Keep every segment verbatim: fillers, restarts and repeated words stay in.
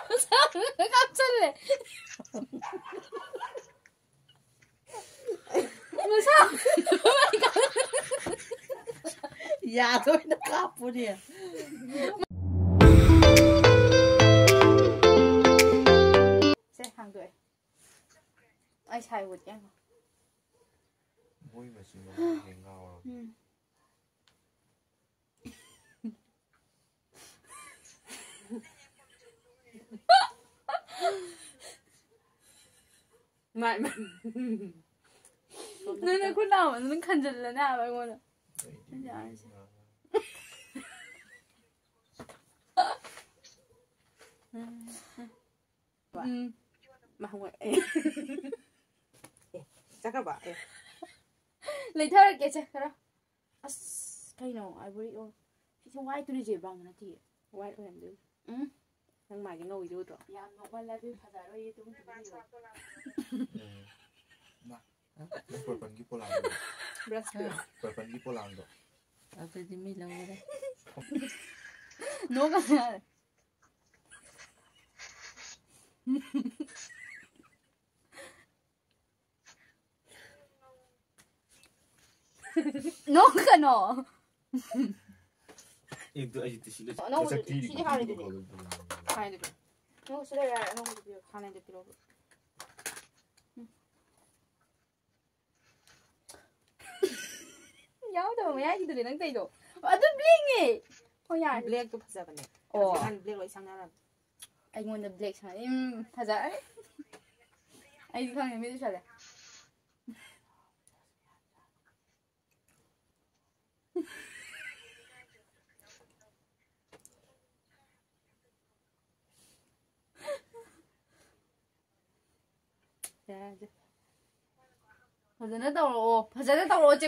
ꯃꯁꯥꯗꯨꯗ ꯀꯥꯞꯁꯜꯂꯦ꯫ ꯃꯁꯥ ꯌꯥꯗ ꯑꯣꯏꯅ ꯀꯥꯞꯄꯨꯅꯦ꯫ ꯁꯦ, ꯍꯥꯡꯗꯣꯛꯑꯦ꯫ ꯑꯩ ꯁꯥꯏ ꯎꯠꯀꯦ ꯉꯥꯏꯈꯣ꯫ ꯃꯣꯏ ꯃꯆꯤꯟ ꯃꯅꯥꯎꯁꯦ ꯉꯥꯎꯔꯕ꯫ ꯎꯝ꯫ ꯃꯥꯏ, ꯃꯥꯏ꯫ ꯅꯪꯅ ꯈꯨꯠ ꯅꯥꯝꯃꯗꯣ ꯅꯪ ꯈꯟꯖꯤꯜꯂꯅꯦ ꯍꯥꯏꯕ ꯑꯩꯉꯣꯟꯗ꯫ ꯑꯩꯗꯤ ꯌꯥꯔꯦꯁꯦ꯫ ꯎꯝ꯫ ꯎꯝ꯫ ꯃꯥ ꯍꯪꯉꯣꯏ꯫ ꯑꯦ, ꯆꯠꯈ꯭ꯔꯕ? ꯑꯦ꯫ ꯂꯩꯊꯔꯛꯀꯦꯁꯦ ꯈꯔ꯫ ꯑꯁ, ꯀꯩꯅꯣ, ivory ꯑꯣ꯫ ꯁꯤꯁꯦ white ꯇꯨꯅꯤꯁꯦ, brown ꯅꯠꯇꯤꯌꯦ꯫ White ꯑꯣꯏꯔꯝꯗꯣꯏꯅꯤ꯫ ꯎꯝ꯫ ꯅꯪ ꯃꯥꯏꯁꯦ ꯉꯧꯋꯤꯗꯣ ꯎꯗ꯭ꯔꯣ? ꯌꯥꯝ ꯅꯣꯛꯃꯜꯂꯗꯤ ꯐꯖꯔꯣꯏꯌꯦ, ꯑꯗꯨꯝ ꯇꯨꯝꯕꯤꯌꯣ꯫ ꯎꯝ꯫ ꯃꯥ, ꯅꯪ purple ꯒꯤ ꯄꯣꯂꯥꯡꯗꯣ꯫ Brush ꯄꯤꯔꯛꯑꯣ꯫ Purple ꯒꯤ ꯄꯣꯂꯥꯡꯗꯣ꯫ ꯑꯗꯨꯗꯤ ꯃꯤ ꯂꯧꯔꯦ꯫ ꯅꯣꯛꯀꯅꯨ ꯌꯥꯔꯦ꯫ ꯅꯣꯛꯀꯅꯣ꯫ ꯑꯦ, ꯑꯗꯨ ꯑꯩꯁꯨ ꯇꯤꯁꯤ ꯂꯩ-, ꯑꯅꯧꯕꯗꯨꯗꯤ ꯃꯁꯛ ꯊꯤꯔꯤꯕ ꯁꯤꯗꯤ ꯍꯥꯟꯅꯩꯗꯨꯗꯤ꯫ ꯄꯣꯂꯥꯡꯗꯣ꯫ ꯍꯥꯟꯅꯩꯗꯨꯗꯤ꯫ ꯅꯣꯛꯁꯤ ꯂꯩꯔꯦ, ꯑꯅꯧꯕꯗꯨ ꯄꯤꯔꯣ, ꯍꯥꯟꯅꯩꯗꯨ ꯄꯤꯔꯣ꯫ ꯎꯝ꯫ ꯌꯥꯎꯗꯕ ꯃꯌꯥꯏꯒꯤꯗꯨꯅꯦ ꯅꯪ ꯇꯩꯗꯣ꯫ ꯑꯗꯨ blackꯅꯦ꯫ ꯍꯣꯏ, ꯌꯥꯔꯦ꯫ Blackꯇꯣ ꯐꯖꯕꯅꯦ꯫ ꯑꯣ꯫ ꯍꯧꯖꯤꯛꯀꯥꯟ black ꯂꯣꯏ ꯁꯪꯅꯔꯕꯅꯦ꯫ ꯑꯩꯉꯣꯟꯗ black ꯁꯪꯉꯗꯤ, ꯎꯝ, ꯐꯖꯔꯦ꯫ ꯑꯩꯗꯤ ꯈꯪꯗꯦ, ꯃꯤꯠ ꯎꯏꯁꯜꯂꯦ꯫ ꯌꯥꯔꯦ, ꯌꯥꯔꯦ꯫ ꯐꯖꯅ ꯇꯧꯔꯛꯑꯣ, ꯐꯖꯅ ꯇꯧꯔꯛꯑꯣ, ꯆꯦ꯫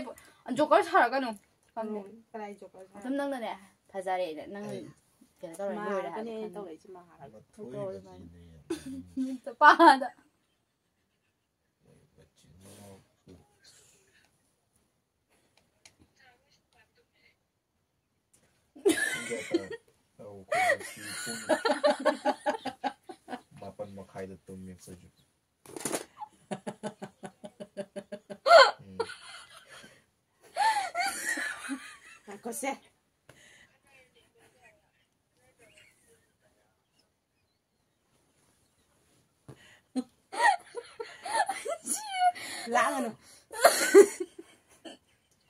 Joker ꯁꯥꯔꯛꯀꯅꯨ꯫ ꯈꯪꯗꯦ꯫ ꯎꯝ, ꯀꯅꯥꯏ joker ꯁꯥꯔꯛꯀꯅꯨ? ꯑꯗꯨꯝ ꯅꯪꯅꯅꯦ, ꯐꯖꯔꯦꯅ ꯅꯪ ꯑꯩ ꯀꯩꯅꯣ ꯇꯧꯔꯦ, ꯂꯣꯏꯔꯦ ꯃꯥꯔꯛꯀꯅꯦ ꯍꯥꯏꯕ ꯑꯩꯅ ꯈꯪꯉꯦ꯫ ꯇꯧꯔꯛꯏꯁꯦ, ꯃꯥꯔꯛ꯫ ꯃꯊꯣꯏ ꯇꯧꯔꯦ ꯃꯆꯤꯟ ꯑꯗꯨꯃꯥꯏꯅ꯫ ꯃꯌꯥꯝ꯫ ꯆꯄꯥꯗ꯫ ꯃꯣꯏ ꯃꯆꯤꯟ ꯃꯅꯥꯎ꯫ ꯑꯧ, ꯑꯩꯈꯣꯏ ꯉꯁꯤ ꯄꯨꯡ ꯃꯥꯄꯟ ꯃꯈꯥꯏꯗ ꯇꯨꯝꯃꯤ ꯑꯩꯈꯣꯏꯁꯨ꯫ ꯎꯝ꯫ ꯉꯥꯏꯈꯣꯁꯦ꯫ ꯂꯥꯡꯒꯅꯨ꯫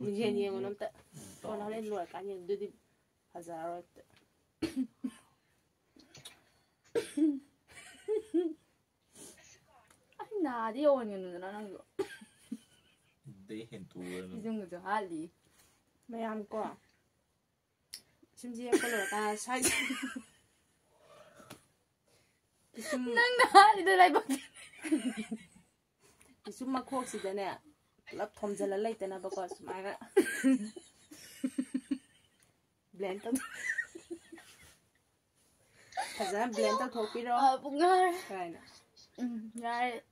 ꯃꯤꯡꯁꯦꯜ ꯌꯦꯡꯉꯨꯅꯨ ꯑꯝꯇ꯫ ꯀꯣꯟꯅ ꯍꯣꯔꯦꯟ ꯂꯣꯏꯔꯀꯥꯟ ꯌꯦꯡꯉꯨ꯫ ꯑꯗꯨꯗꯤ ꯐꯖꯔꯔꯣꯏ ꯑꯝꯇ꯫ ꯑꯩ ꯅꯥꯗꯤ ꯌꯧꯍꯟꯒꯅꯨꯗꯅ ꯅꯪꯁꯨ꯫ ꯑꯗꯩ ꯍꯦꯟꯇꯣꯛꯑꯦ ꯑꯗꯨꯝ꯫ ꯄꯤꯁꯨꯝꯒꯁꯨ ꯍꯥꯠꯂꯤ꯫ ꯃꯌꯥꯝ ꯀꯣ꯫ ꯄꯤꯁꯨꯝꯁꯦ ꯌꯦꯛꯄ ꯂꯣꯏꯔꯀꯥꯟꯗ ꯁ꯭ꯋꯥꯏꯗ ꯄꯤꯁꯨꯝ ꯅꯪꯅ ꯍꯥꯠꯂꯤꯗꯣ ꯂꯥꯏꯕꯛ꯫ ꯄꯤꯁꯨꯝ ꯃꯈꯣꯛꯁꯤꯗꯅꯦ ꯄꯨꯂꯞ ꯊꯣꯝꯖꯤꯜꯂ ꯂꯩꯇꯅꯕꯀꯣ ꯁꯨꯃꯥꯏꯅ blend ꯇꯧ-, ꯐꯖꯅ blend ꯇꯧꯊꯣꯛꯄꯤꯔꯣ꯫ ꯑ, ꯄꯨꯡ ꯌꯥꯔꯦ꯫ ꯀꯥꯏꯅ꯫ ꯎꯝ, ꯌꯥꯔꯦ꯫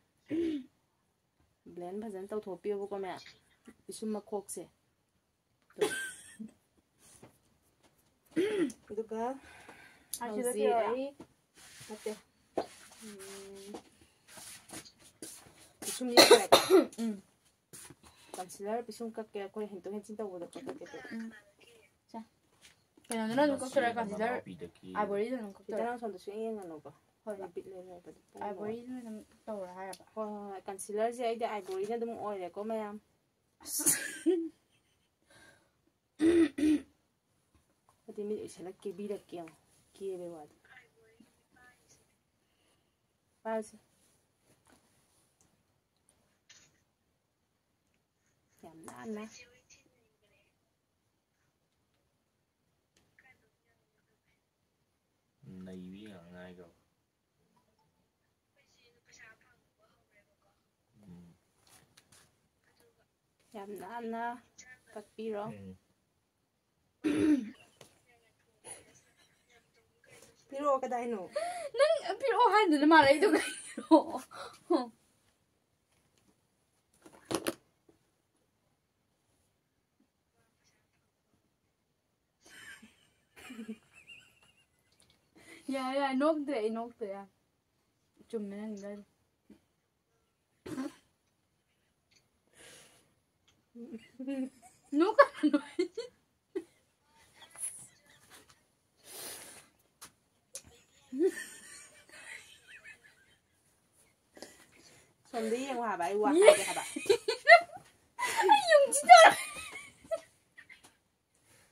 Blend ꯐꯖꯅ ꯇꯧꯊꯣꯛꯄꯤꯌꯣꯕꯀꯣ ꯃꯌꯥꯝ꯫ ꯄꯤꯁꯨꯝ ꯃꯈꯣꯛꯁꯦ꯫ ꯑꯗꯨꯒ ꯑꯁꯤꯗ ꯍꯧꯖꯤꯛ ꯄꯤꯔꯛꯑꯣꯔꯥ? ꯑꯩ, ꯅꯠꯇꯦ꯫ ꯎꯝ, ꯄꯤꯁꯨꯝ ꯌꯦꯛꯈ꯭ꯔꯦꯀꯣ? ꯎꯝ꯫ Concealer ꯄꯤꯁꯨꯝ ꯀꯛꯀꯦ, ꯑꯩꯈꯣꯏ ꯍꯦꯟꯇꯣꯛ ꯍꯦꯟꯖꯤꯟ ꯇꯧꯕꯗ ꯀꯛꯀꯦ ꯇꯧꯕ꯫ ꯎꯝ꯫ ꯁꯦ꯫ ꯀꯩꯅꯣꯗꯨꯅ ꯑꯗꯨꯝ ꯀꯛꯇꯣꯏꯔꯥ, ꯃꯅꯥꯎꯄꯤꯗ concealer? ꯀꯦ꯫ Ivoryꯗꯨꯅ ꯑꯗꯨꯝ ꯀꯛꯇꯣꯏꯔꯥ? ꯈꯤꯇꯪ ꯑꯁꯣꯝꯗ ꯁꯨꯛꯌꯦꯡ ꯌꯦꯡꯉꯅꯨꯀꯣ꯫ ꯍꯣꯏ, ꯍꯣꯏ꯫ ꯕꯤꯠ ꯂꯩꯔꯣꯏꯕ ꯑꯗꯨ ꯄꯨꯡ Ivoryꯗꯨꯅ ꯑꯗꯨꯝ ꯇꯧꯔꯣ ꯍꯥꯏꯔꯕ? ꯍꯣꯏ, ꯍꯣꯏ, ꯍꯣꯏ꯫ Concealerꯁꯦ ꯑꯩꯗꯤ Ivoryꯅ ꯑꯗꯨꯝ ꯑꯣꯏꯔꯦꯀꯣ, ꯃꯌꯥꯝ꯫ ꯑꯁ꯫ ꯑꯗꯨꯗꯤ ꯃꯤꯠ ꯎꯏꯁꯜꯂ ꯀꯦꯕꯤꯔꯛꯀꯦ ꯌꯦꯡꯉꯣ꯫ ꯀꯦꯕꯩ ꯋꯥꯗꯤ꯫ ꯄꯥꯏꯔꯁꯤ꯫ ꯌꯥꯝ ꯅꯥꯟꯅ꯫ ꯅꯩꯕꯤ ꯉꯥꯛ ꯉꯥꯏꯈ꯭ꯔꯕ꯫ ꯎꯝ꯫ ꯌꯥꯝ ꯅꯥꯟꯅ ꯀꯛꯄꯤꯔꯣ꯫ ꯎꯝ꯫ ꯄꯤꯔꯛꯑꯣ ꯀꯗꯥꯏꯅꯣ? ꯅꯪ ꯄꯤꯔꯛꯑꯣ ꯍꯥꯏꯗꯨꯅ ꯃꯥꯜꯂꯛꯏꯗꯣ ꯀꯩꯅꯣ? ꯌꯥꯔꯦ, ꯌꯥꯔꯦ, ꯅꯣꯛꯇ꯭ꯔꯦ, ꯑꯩ ꯅꯣꯛꯇ꯭ꯔꯦ, ꯌꯥꯔꯦ꯫ ꯆꯨꯝꯃꯦ ꯅꯪ ꯍꯥꯏꯗꯣ꯫ ꯅꯣꯛꯀꯅꯨ꯫ ꯁꯣꯝꯗ ꯌꯦꯡꯉꯨ ꯍꯥꯏꯕ, ꯑꯩ ꯋꯥ ꯍꯥꯏꯒꯦ ꯍꯥꯏꯕ꯫ ꯑꯩ ꯌꯨꯝꯁꯤꯗ꯫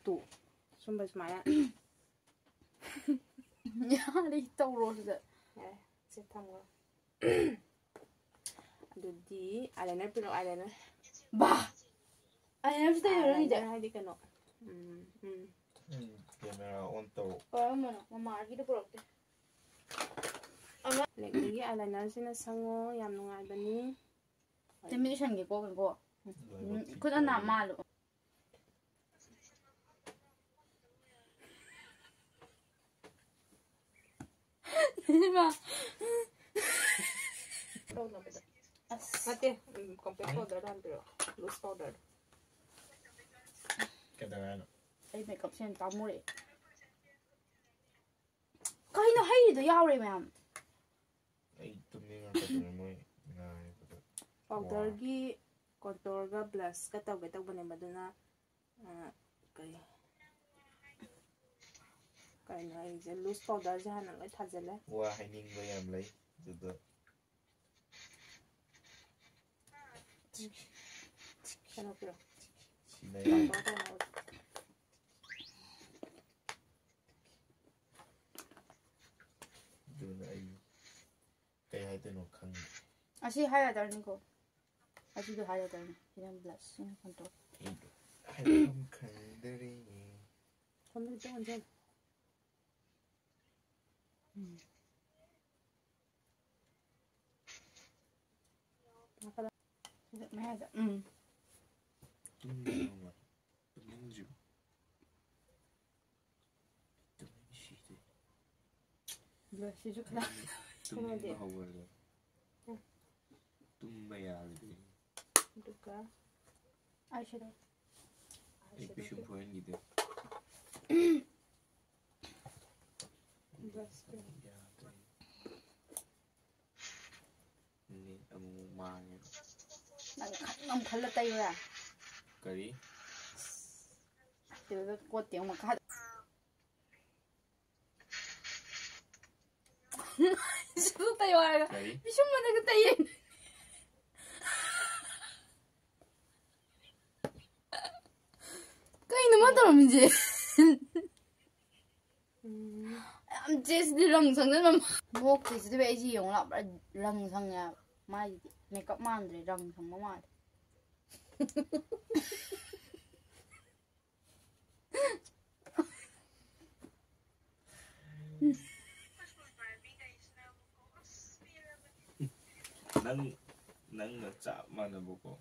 ꯇꯨ꯫ ꯁꯨꯝꯕ ꯁꯨꯃꯥꯏꯅ꯫ ꯌꯥꯔꯦ, ꯇꯧꯔꯣ ꯁꯤꯗ꯫ ꯌꯥꯔꯦ, ꯁꯤ ꯊꯝꯈ꯭ꯔꯣ꯫ ꯑꯗꯨꯗꯤ eyeliner ꯄꯤꯔꯛꯑꯣ, eyeliner꯫ ꯕꯥ! Eyeliner ꯁꯤ ꯇꯩꯗꯣꯏꯔꯣ ꯅꯪꯒꯤꯁꯦ? Eyeliner ꯍꯥꯏꯗꯤ ꯀꯩꯅꯣ? ꯎꯝ, ꯎꯝ꯫ ꯎꯝ, camera on ꯇꯧꯔꯣ꯫ ꯀꯔꯝꯕꯅꯣ? ꯃꯃꯥꯒꯤꯗꯣ ꯄꯨꯔꯛꯇꯦ꯫ Lakmꯦꯒꯤ eyelinerꯁꯤꯅ ꯁꯪꯉꯣ, ꯌꯥꯝ ꯅꯨꯡꯉꯥꯏꯕꯅꯤ꯫ ꯅꯨꯃꯤꯠ ꯎꯁꯟꯒꯦꯀꯣ, ꯀꯣ꯫ ꯂꯥꯏꯕꯛ ꯎꯝ, ꯊꯤ ꯈꯨꯠ ꯑꯅꯥ ꯇꯧꯔꯦ꯫ ꯃꯥꯜꯂꯨ꯫ ꯏꯃꯥ꯫ ꯑꯁ꯫ ꯅꯠꯇꯦ, ꯎꯝ, compact powderꯗꯣ ꯍꯥꯟꯅ ꯄꯤꯔꯛꯑꯣ, loose powderꯗꯣ꯫ ꯀꯩꯗꯧꯔꯦ ꯍꯥꯏꯅꯣ? ꯑꯩ makeupꯁꯦ ꯌꯥꯝ ꯄꯥꯝꯃꯨꯔꯛꯑꯦ꯫ ꯀꯩꯅꯣ ꯍꯩꯔꯤꯗꯣ ꯌꯥꯎꯔꯦ ꯃꯌꯥꯝ꯫ ꯑꯩ ꯇꯨꯝꯅꯤꯡꯉꯛꯀꯗꯧꯔꯦ ꯃꯣꯏ ꯉꯥꯏꯕꯗ꯫ Powderꯒꯤ contourꯒ blushꯀ ꯇꯧꯒꯦ ꯇꯧꯕꯅꯦꯕ, ꯑꯗꯨꯅ, ꯑ, ꯀꯩ, ꯀꯩꯅꯣ ꯑꯩꯁꯦ loose powderꯁꯦ ꯍꯥꯟꯅ ꯂꯣꯏ ꯊꯥꯖꯤꯜꯂꯦ꯫ ꯋꯥ ꯍꯥꯏꯅꯤꯡꯕ ꯌꯥꯝ ꯂꯩ ꯑꯗꯨꯗ꯫ ꯀꯩꯅꯣ ꯄꯤꯔꯣ꯫ ꯁꯤꯅ ꯑꯗꯨꯅ ꯑꯩ ꯀꯩ ꯍꯥꯏꯗꯣꯏꯅꯣ ꯈꯪꯗꯦ꯫ ꯑꯁꯤ highlighterꯅꯤꯀꯣ꯫ ꯑꯁꯤꯗꯣ highlighterꯅꯤ꯫ ꯁꯤꯅ blush, ꯁꯤꯅ contour꯫ ꯑꯩꯗꯣ ꯍꯥꯏꯐꯝ ꯈꯪꯗꯔꯦ꯫ ꯁꯣꯝꯗ ꯈꯤꯇꯪ ꯑꯣꯟꯁꯤꯜꯂꯨ꯫ ꯎꯝ꯫ ꯁꯤꯗ ꯃꯌꯥꯏꯗ꯫ ꯎꯝ꯫ ꯇꯨꯝꯅꯤꯡꯕ, ꯇꯨꯝꯅꯤꯡꯗ꯭ꯔꯤꯕ? ꯇꯨꯝꯅꯤꯡ ꯁꯤꯗꯣꯏ꯫ Blushꯁꯤꯁꯨ ꯈꯔ ꯇꯨꯝꯅꯤꯡꯕ ꯀꯩꯅꯣꯗꯤ꯫ ꯍꯧꯒꯠꯂꯦ꯫ ꯎꯝ꯫ ꯇꯨꯝꯕ ꯌꯥꯔꯣꯏꯗꯣꯏꯅꯤ꯫ ꯑꯗꯨꯒ eyeshadow꯫ ꯑꯩ ꯄꯤꯁꯨꯝ ꯐꯣꯏꯍꯟꯈꯤꯗꯣꯏ꯫ ꯎꯝ꯫ ꯌꯥꯗ꯭ꯔꯦ꯫ ꯅꯦꯠ ꯑꯃꯨꯛ ꯃꯥꯡꯉꯦ꯫ ꯅꯪ ꯈꯟ-, ꯅꯪ ꯈꯜꯂ ꯇꯩꯌꯨꯔꯥ? ꯀꯔꯤ? ꯇꯦꯕꯜꯗ ꯀꯣꯠꯇꯦ ꯑꯃꯨꯛ ꯃꯈꯥꯗ꯫ ꯁꯤꯕꯨ ꯇꯩꯌꯣ ꯍꯥꯏꯔꯒ ꯀꯔꯤ? ꯄꯤꯁꯨꯝ ꯃꯊꯛꯇ ꯇꯩꯌꯦ꯫ ꯀꯩꯅꯣ ꯃꯥ ꯇꯧꯔꯝꯃꯤꯁꯦ? ꯎꯝ꯫ ꯌꯥꯝ ꯆꯦꯁꯤꯗꯤ ꯔꯪ ꯁꯪꯖꯟꯕ ꯃꯥ-, ꯃꯣꯛꯇ꯭ꯔꯤꯁꯤꯗꯤ ꯑꯩꯁꯦ ꯌꯦꯡꯉꯨ ꯂꯥꯎ, ꯄꯨꯔꯥ ꯔꯪ ꯁꯪꯉꯦ ꯍꯥꯏꯕ꯫ ꯃꯥꯏꯁꯤꯗꯤ ꯃꯦꯀꯞ ꯃꯥꯟꯗ꯭ꯔꯦ, ꯔꯪ ꯁꯪꯕ ꯃꯥꯜꯂꯦ꯫ ꯅꯪ, ꯅꯪꯒ ꯆꯞ ꯃꯥꯟꯅꯕꯀꯣ꯫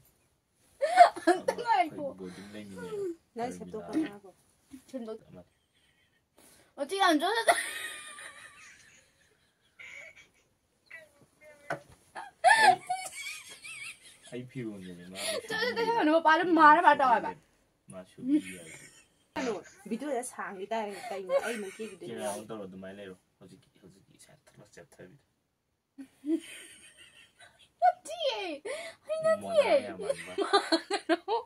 ꯑꯝꯇ ꯉꯥꯏꯈꯣ꯫ ꯑꯩꯈꯣꯏ boarding ꯂꯩꯃꯤꯟꯅꯩ꯫ ꯅꯪ ꯁꯦꯝꯗꯣꯛꯄ ꯉꯥꯏꯈꯣ꯫ ꯁꯦꯝꯗꯣꯛ-, ꯑꯃ꯫ ꯑꯣ, ꯁꯤ ꯌꯥꯝ ꯆꯣꯠꯂꯦ꯫ ꯑꯩ, ꯑꯩ ꯐꯤꯔꯣꯟꯗꯨꯅꯦ ꯃꯥ ꯆꯠꯂꯣ, ꯆꯠꯂꯣ, ꯃꯄꯥꯗ ꯃꯥꯔ ꯃꯥꯔ ꯇꯧ ꯍꯥꯏꯕ꯫ ꯃꯥ ꯁꯨꯕꯤ ꯍꯥꯏꯕ꯫ ꯀꯩꯅꯣ, video ꯗ ꯁꯥꯡꯒꯦ ꯇꯥꯔꯦ, ꯀꯩꯅꯣ, ꯑꯩ ꯑꯃꯨꯛ ꯀꯦꯈꯤꯗꯣꯏꯅꯦ꯫ Camera on ꯇꯧꯔꯣ, ꯑꯗꯨꯃꯥꯏꯅ ꯂꯩꯔꯣ꯫ ꯍꯧꯖꯤꯛꯀꯤ, ꯍꯧꯖꯤꯛꯀꯤ ꯏꯁꯥ ꯊꯛꯂ ꯆꯦꯞꯊꯕꯤꯗꯣ꯫ ꯅꯠꯇꯤꯌꯦ, ꯑꯩ ꯅꯠꯇꯤꯌꯦ꯫ ꯃꯣꯅꯥ ꯌꯥꯝ ꯃꯥꯟꯕ꯫ ꯃꯥꯟꯒꯅꯨ꯫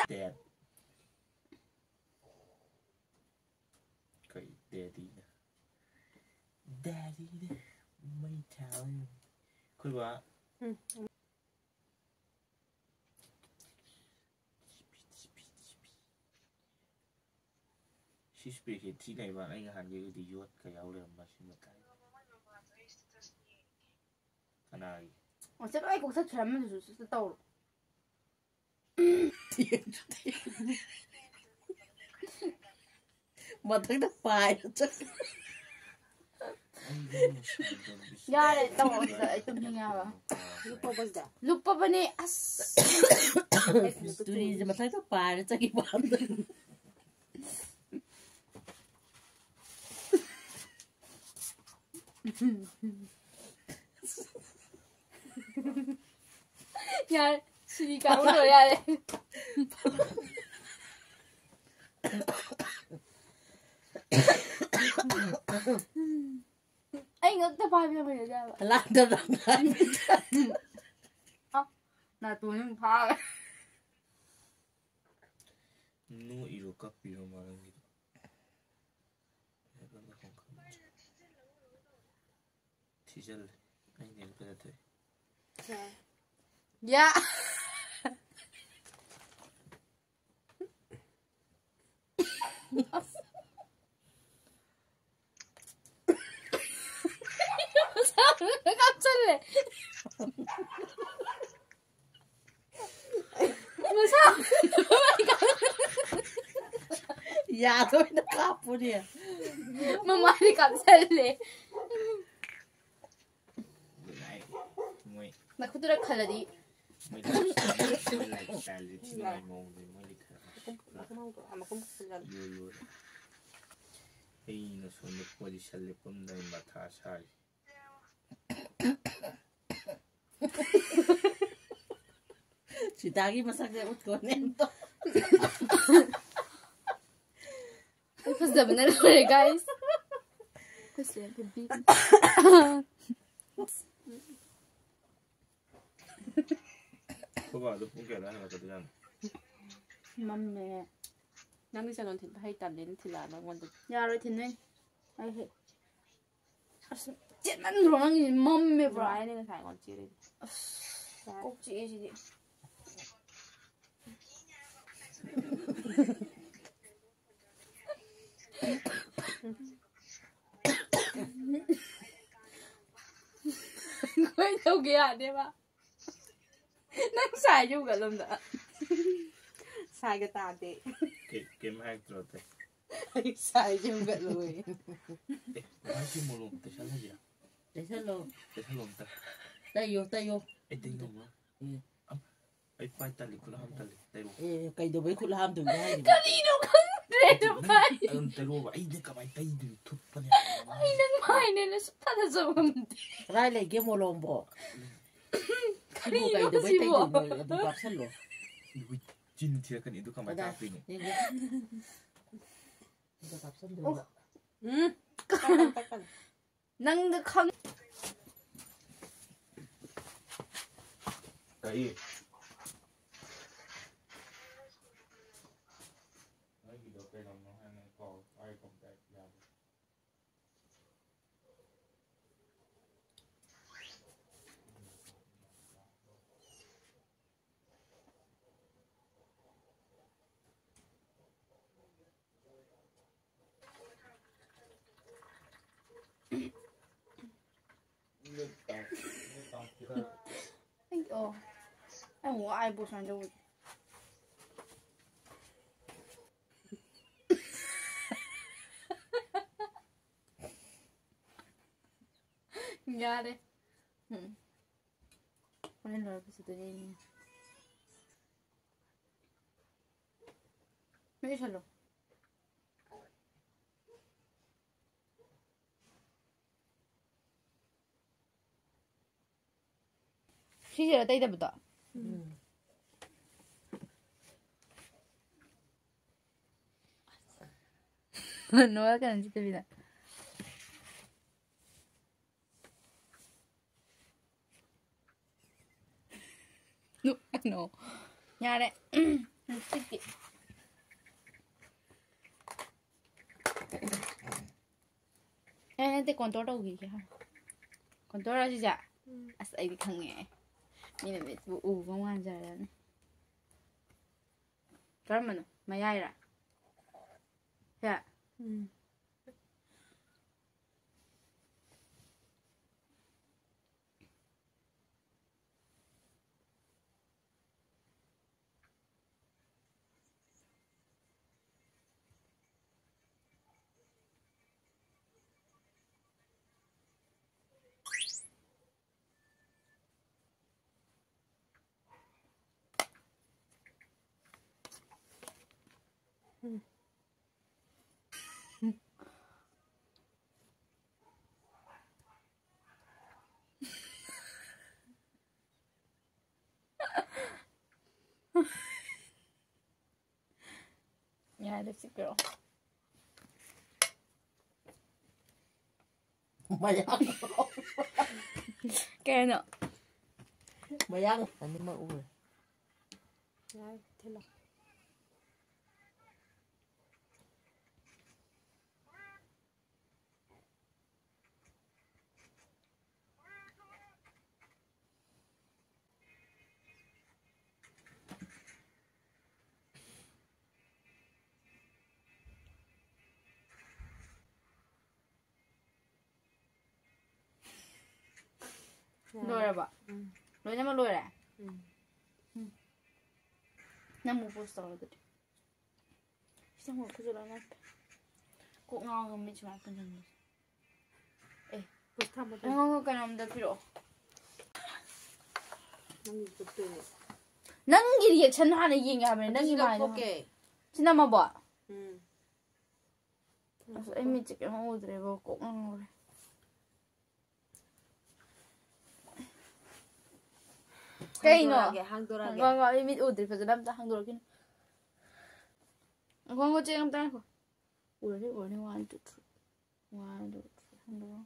Dad꯫ ꯀꯩ daddy ꯅ? Daddy ꯅ ꯃꯩ ꯊꯥꯕ꯫ ꯑꯩꯈꯣꯏ ꯕꯥ꯫ ꯎꯝ꯫ ꯁꯤ spray ꯁꯦ ꯊꯤ ꯂꯩꯕ꯫ ꯑꯩ ꯅꯍꯥꯟꯒꯩꯗꯤ ꯌꯣꯠꯀ ꯌꯥꯎ ꯂꯩꯔꯝꯕ ꯁꯤ ꯃꯇꯥꯏ꯫ ꯀꯅꯥꯒꯤ? ꯑꯣ, ꯆꯠꯂꯣ, ꯑꯩ ꯀꯣꯛ ꯆꯠꯈ꯭ꯔꯦ, ꯑꯃꯗꯨꯁꯨ ꯆꯠ-, ꯇꯧꯔꯣ꯫ ꯃꯊꯛꯇ ꯄꯥꯏꯔ ꯆꯠꯈ꯭ꯔꯦ꯫ ꯌꯥꯔꯦ, ꯇꯧꯔꯣ, ꯑꯝꯇ ꯑꯩ ꯇꯨꯝꯅꯤꯡꯉꯦ ꯍꯥꯏꯕ꯫ ꯂꯨꯞꯄꯕꯁꯤꯗ? ꯂꯨꯞꯄꯕꯅꯦ, ꯑꯁ꯫ ꯕꯤꯁꯇꯨꯔꯤꯁꯦ ꯃꯊꯛꯇ ꯄꯥꯏꯔ ꯆꯠꯈꯤꯕ ꯋꯥꯅꯤ꯫ ꯌꯥꯔꯦ, ꯁꯤꯗꯤ ꯀꯥꯎꯟ ꯇꯧ ꯌꯥꯔꯦ꯫ ꯑꯩ ꯉꯛꯇ ꯄꯥꯏꯕ ꯌꯥꯝ ꯍꯩꯅꯗꯦ ꯍꯥꯏꯕ꯫ ꯂꯥꯛꯇ ꯂꯥꯛꯇ꯫ ꯅꯥꯇꯣꯟ ꯑꯗꯨꯝ ꯐꯥꯔꯦ꯫ ꯅꯣꯛꯏꯔꯣ ꯀꯞꯄꯤꯔꯣ ꯃꯥ ꯅꯪꯒꯤꯗꯣ? ꯊꯤꯖꯜꯂꯦ꯫ ꯑꯩꯅ ꯍꯦꯟꯅ ꯐꯖꯊꯣꯛꯑꯦ꯫ ꯌꯥ꯫ ꯀꯥꯞꯁꯜꯂꯦ꯫ ꯃꯁꯥ ꯌꯥꯗ ꯑꯣꯏꯅ ꯀꯥꯞꯄꯨꯅꯦ꯫ ꯃꯃꯥꯏꯗ ꯀꯥꯞꯁꯜꯂꯦ꯫ ꯃꯣꯏ ꯅꯈꯨꯠꯇꯨꯗ ꯈꯜꯂꯗꯤ꯫ ꯃꯣꯏ lifestyle-ꯁꯦ ꯊꯤ ꯅꯨꯡꯉꯥꯏ ꯃꯑꯣꯡꯗ ꯃꯣꯏꯗꯤ ꯈꯔ ꯃꯈꯨꯝ, ꯃꯈꯨꯝ ꯍꯥꯡꯗꯣꯛꯑꯣ, ꯃꯈꯨꯝ ꯈꯨꯝꯖꯤꯜꯂꯣ꯫ ꯌꯣ, ꯌꯣ꯫ ꯑꯩꯅ ꯁꯣꯝꯗ position ꯂꯦꯞꯄꯝꯗꯥꯏ ꯃꯊꯥ ꯁꯥꯔꯤ꯫ ꯁꯤꯇꯥꯒꯤ ꯃꯁꯛꯁꯦ ꯎꯠꯀꯣꯅꯦ꯫ ꯑꯩ ꯐꯖꯕꯅ ꯂꯣꯏꯔꯦ, guys꯫ ꯑꯩꯈꯣꯏ ꯁꯤꯗ ꯕꯤꯕꯤ꯫ ꯑꯩꯈꯣꯏ ꯕꯥꯗꯣ ꯄꯨꯡ ꯀꯌꯥꯗ ꯍꯜꯂꯛꯀꯗꯣꯏꯖꯥꯠꯅꯣ? ꯃꯝꯃꯦ꯫ ꯅꯪꯗꯤ ꯆꯅꯣꯟ ꯊꯤꯟꯕ ꯍꯩꯇꯕꯅꯤꯅ ꯊꯤꯜꯂꯛꯑꯅꯨ ꯑꯩꯉꯣꯟꯗꯗꯤ꯫ ꯌꯥꯔꯣꯏ, ꯊꯤꯟꯗꯣꯏꯅꯤ꯫ ꯑꯩ ꯍꯦꯛ ꯑꯁ, ꯆꯦꯠꯃꯟꯗ꯭ꯔꯣ ꯅꯪꯒꯤꯁꯦ? ꯃꯝꯃꯦ ꯄꯨꯔꯥ꯫ ꯑꯗꯨꯃꯥꯏꯅ ꯉꯁꯥꯏ ꯑꯩꯉꯣꯟꯗ ꯆꯦꯜꯂꯤꯗꯣ꯫ ꯑꯁ, ꯌꯥꯔꯦ꯫ ꯀꯣꯛ ꯆꯤꯛꯑꯦ ꯁꯤꯗꯤ꯫ ꯀꯃꯥꯏꯅ ꯇꯧꯒꯦ ꯌꯥꯗꯦꯕ? ꯅꯪ ꯁꯥꯏꯁꯦ ꯍꯨꯒꯠꯂꯣꯝꯗ꯫ ꯁꯥꯏꯒ ꯇꯥꯗꯦ꯫ ꯀꯩ-, ꯀꯩꯝ ꯍꯥꯏꯔꯛꯇ꯭ꯔꯣ ꯑꯇꯩ? ꯑꯩ ꯁꯥꯏꯁꯦ ꯍꯨꯒꯠꯂꯣꯌꯦ꯫ ꯑꯦ, ꯃꯥꯏꯒꯤ ꯃꯣꯂꯣꯝ ꯇꯩꯁꯜꯍꯜꯂꯤꯔꯥ? ꯇꯩꯁꯜꯂꯣ꯫ ꯇꯩꯁꯜꯂꯣ ꯑꯝꯇ꯫ ꯇꯩꯌꯣ, ꯇꯩꯌꯣ꯫ ꯑꯩ ꯇꯩꯌꯣꯃ꯫ ꯎꯝ꯫ ꯑꯝ, ꯑꯩ ꯄꯥꯏ ꯇꯜꯂꯤ, ꯈꯨꯠꯂꯥꯝ ꯇꯜꯂꯤ꯫ ꯇꯩꯔꯣ꯫ ꯑꯦ, ꯀꯩꯗꯧꯕꯩ ꯈꯨꯠ ꯍꯥꯝꯗꯣꯏꯅꯣ ꯍꯥꯏꯁꯤꯕꯣ? ꯀꯔꯤꯅꯣ ꯈꯪꯗ꯭ꯔꯦ ꯑꯗꯨꯝ ꯍꯥꯏ꯫ ꯑꯗꯨꯝ ꯇꯩꯔꯣꯕ꯫ ꯑꯩꯗꯤ ꯀꯃꯥꯏꯅ ꯇꯩꯗꯣꯏꯅꯣ? ꯊꯨꯞꯄꯅꯦ꯫ ꯑꯩ ꯅꯪ ꯃꯥꯏꯅꯦꯅ ꯁꯨꯡꯊꯥ ꯊꯥꯖꯕ ꯉꯝꯗꯦ꯫ ꯀꯗꯥꯏ ꯂꯩꯒꯦ ꯃꯣꯂꯣꯝꯕꯣ? ꯁꯤꯕꯨ ꯀꯔꯤꯅꯣ ꯀꯩꯗꯧꯕꯩ ꯁꯤꯕꯣ? ꯇꯩꯗꯣꯏꯅꯣ? ꯑꯗꯨ ꯀꯥꯞꯁꯜꯂꯣ꯫ ꯑꯗꯨꯕꯨ ꯆꯤꯟ ꯊꯤꯔꯛꯀꯅꯤ꯫ ꯑꯗꯨ ꯀꯃꯥꯏꯅ ꯀꯗꯥꯏ? ꯀꯥꯞꯇꯣꯏꯅꯣ? ꯌꯦꯡꯒꯦ꯫ ꯑꯗꯨ ꯀꯥꯞꯁꯜꯂꯣ꯫ ꯑꯣ꯫ ꯎꯝ꯫ ꯇꯛꯀꯅꯨ, ꯇꯛꯀꯅꯨ꯫ ꯅꯪꯗꯣ ꯈꯪ- ꯀꯔꯤ? ꯅꯣꯏꯒꯤꯗꯣ ꯀꯩꯅꯣꯝꯅꯦ ꯍꯥꯏꯅ ꯀꯥꯎ-, eye contact ꯌꯥꯗꯦ꯫ ꯑꯩ, ꯑꯣ꯫ ꯑꯩ ꯑꯃꯨꯛ ꯋꯥꯏꯕꯣ ꯁꯨꯃꯥꯏꯅ ꯇꯧꯕꯁꯦ꯫ ꯌꯥꯔꯦ꯫ ꯎꯝ꯫ ꯍꯣꯔꯦꯟ ꯂꯣꯏꯔꯛꯄꯁꯤꯗꯅꯦ ꯑꯩꯅ꯫ ꯃꯦꯠꯁꯜꯂꯣ꯫ ꯁꯤꯁꯤꯔ ꯇꯩꯗꯕꯗꯣ? ꯎꯝ꯫ ꯅꯣꯔ ꯀꯩꯅꯣ ꯆꯠꯇꯕꯤꯗ꯫ ꯅꯣꯛꯀꯅꯣ꯫ ꯌꯥꯔꯦ꯫ ꯂꯤꯞꯁꯇꯤꯛꯇꯤ꯫ ꯑꯦ, ꯅꯠꯇꯦ, ꯀꯣꯟꯇꯣꯔ ꯇꯧꯈꯤꯒꯦ ꯍꯥꯟꯅ꯫ ꯀꯣꯟꯇꯣꯔ ꯑꯁꯤꯁꯦ? ꯎꯝ꯫ ꯑꯁ, ꯑꯩꯗꯤ ꯈꯪꯉꯦ꯫ ꯃꯤꯅ ꯃꯤꯠꯄꯨ ꯎꯕ ꯃꯥꯟꯖꯔꯅꯤ꯫ ꯀꯔꯝꯕꯅꯣ? ꯃꯌꯥꯏꯔꯥ? ꯁꯦ? ꯎꯝ꯫ ꯌꯥꯔꯦ, ꯂꯤꯞꯁꯇꯤꯛ ꯄꯤꯔꯛꯑꯣ꯫ ꯃꯌꯥꯡ꯫ ꯀꯩꯅꯣ? ꯃꯌꯥꯡ ꯑꯅꯤꯃꯛ ꯎꯔꯦ꯫ ꯌꯥꯔꯦ, ꯊꯤꯜꯂꯣ꯫ ꯂꯣꯏꯔꯕ? ꯎꯝ꯫ ꯂꯣꯏꯅꯃꯛ ꯂꯣꯏꯔꯦ? ꯎꯝ꯫ ꯎꯝ꯫ ꯅꯪ ꯑꯃꯨꯛ ꯄꯣꯁ ꯇꯧꯔꯣ ꯑꯗꯨꯗꯤ꯫ ꯁꯤꯗ ꯑꯃꯨꯛ ꯈꯨꯖꯨ ꯂꯣꯏꯅ ꯀꯣꯛ ꯉꯥꯎꯔꯒ ꯃꯤꯠꯁꯨ ꯉꯥꯏ ꯄꯨꯟꯁꯤꯟꯕꯁꯦ꯫ ꯑꯦ꯫ ꯄꯣꯁ ꯊꯝꯃꯣ꯫ ꯑꯩꯉꯣꯟꯗ ꯀꯩꯅꯣꯝꯗ ꯄꯤꯔꯛꯑꯣ꯫ ꯅꯪꯒꯤ ꯆꯨꯞꯇꯣꯏꯅꯦ꯫ ꯅꯪꯒꯤ ꯔꯤꯌꯦꯛꯁꯟ ꯍꯥꯟꯅ ꯌꯦꯡꯒꯦ ꯍꯥꯏꯕꯅꯦ, ꯅꯪꯒꯤ ꯑꯗꯨꯁꯨ ꯃꯥꯏꯗꯣ꯫ ꯂꯧꯊꯣꯛꯀꯦ꯫ ꯁꯤ ꯅꯝꯃꯕꯣ? ꯎꯝ꯫ ꯑꯁ, ꯑꯩ ꯃꯤꯠꯁꯦ ꯀꯩꯝ ꯎꯗ꯭ꯔꯦꯕꯣ, ꯀꯣꯛ ꯉꯥꯎꯔꯦ꯫ ꯀꯩꯅꯣ? ꯍꯥꯡꯗꯣꯔꯛꯑꯒꯦ, ꯍꯥꯡꯗꯣꯔꯛꯑꯒꯦ꯫ ꯉꯥꯎ-, ꯉꯥꯎ-, ꯑꯩ ꯃꯤꯠ ꯎꯗ꯭ꯔꯤ, ꯐꯖꯅ ꯑꯝꯇ ꯍꯥꯡꯗꯣꯔꯛꯈꯤꯅꯨ꯫ ꯉꯥꯏꯈꯣ, ꯉꯥꯏꯈꯣ, ꯆꯦ, ꯑꯝꯇ ꯉꯥꯏꯈꯣ꯫ ꯎꯔꯅꯤ, ꯎꯔꯅꯤ, one, two, three꯫ One, two, three, ꯍꯥꯡꯗꯣꯔꯛꯑꯣ꯫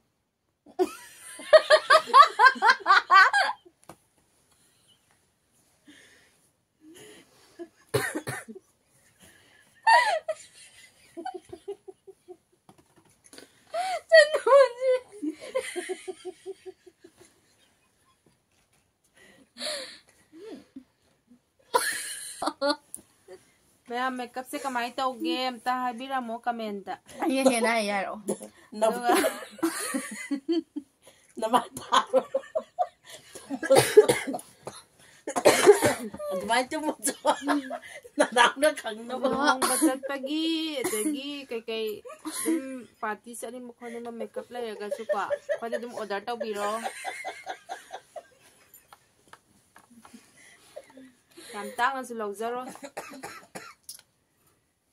ꯆꯅꯨꯁꯤ꯫ ꯃꯌꯥꯝ, ꯃꯦꯀꯞꯁꯦ ꯀꯃꯥꯏꯅ ꯇꯧꯒꯦ? ꯑꯝꯇ ꯍꯥꯏꯕꯤꯔꯝꯃꯣ ꯀꯃꯦꯟꯇ꯫ ꯑꯩꯅ ꯍꯦꯟꯅ ꯍꯩ ꯍꯥꯏꯔꯛꯑꯣ꯫ ꯑꯗꯨꯒ ꯅꯃꯥꯏ ꯊꯥꯔꯣ꯫ ꯑꯗꯨꯃꯥꯏꯅ ꯇꯨꯝꯃꯣ꯫ ꯅꯅꯥꯎꯅ ꯈꯪꯅꯕ꯫ ꯂꯨꯍꯣꯡꯕ ꯆꯠꯄꯒꯤ, ꯑꯗꯒꯤ ꯀꯩꯀꯩ ꯑꯗꯨꯝ ꯄꯥꯔꯇꯤ ꯆꯠꯅꯤꯡꯕ ꯈꯣꯠꯅꯤꯡꯕ ꯃꯦꯀꯞ ꯂꯩꯔꯒꯁꯨꯀꯣ, ꯑꯩꯈꯣꯏꯗ ꯑꯗꯨꯝ ꯑꯣꯔꯗꯔ ꯇꯧꯕꯤꯔꯣ꯫ ꯌꯥꯝ ꯇꯥꯡꯅꯁꯨ ꯂꯧꯖꯔꯣꯏ꯫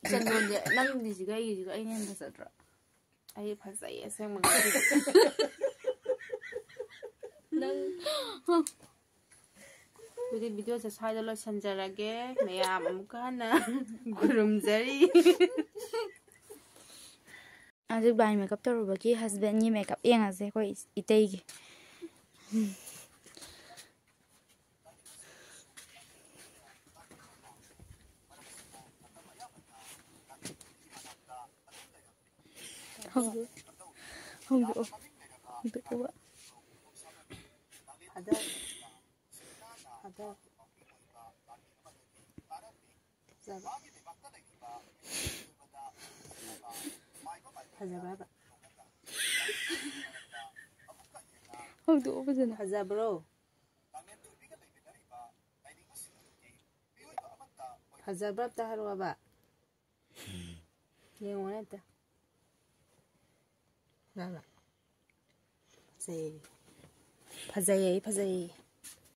ꯆꯟꯗꯣꯟꯁꯦ ꯅꯪꯒꯤꯁꯤꯒ ꯑꯩꯒꯤꯁꯤꯒ ꯑꯩꯅ ꯍꯦꯟꯅ ꯐꯖꯗ꯭ꯔꯣ? ꯑꯩ ꯐꯖꯩ ꯑꯁꯦꯡꯕ ꯉꯁꯤꯗꯤ꯫ ꯅꯪ ꯑꯗꯨꯗꯤ ꯚꯤꯗꯤꯑꯣꯁꯦ ꯁ꯭ꯋꯥꯏꯗ ꯂꯣꯏꯁꯤꯟꯖꯔꯒꯦ꯫ ꯃꯌꯥꯝ ꯑꯃꯨꯛꯀ ꯍꯟꯅ ꯈꯨꯔꯨꯝꯖꯔꯤ꯫ ꯍꯧꯖꯤꯛ blind makeup ꯇꯧꯔꯨꯕꯒꯤ husbandꯒꯤ makeup ꯌꯦꯡꯉꯁꯦ ꯑꯩꯈꯣꯏ ꯏꯇꯩꯒꯤ꯫ ꯍꯧꯗꯣꯛ-, ꯍꯧꯗꯣꯛꯑꯣ꯫ ꯍꯧꯗꯣꯛꯑꯣ꯫ ꯐꯖ-, ꯐꯖ-, ꯐꯖꯕ꯫ ꯐꯖꯕ꯭ꯔꯕ? ꯍꯧꯗꯣꯛꯑꯣ ꯐꯖꯅ꯫ ꯐꯖꯕ꯭ꯔꯣ? ꯐꯖꯕ꯭ꯔꯥ ꯑꯝꯇ ꯍꯥꯏꯔꯛꯑꯣꯕ꯫ ꯌꯦꯡꯉꯣꯅꯦ ꯑꯝꯇ꯫ ꯂꯥꯛ ꯂꯥꯛ꯫ ꯐꯖꯩ꯫ ꯐꯖꯩꯌꯦ, ꯐꯖꯩ꯫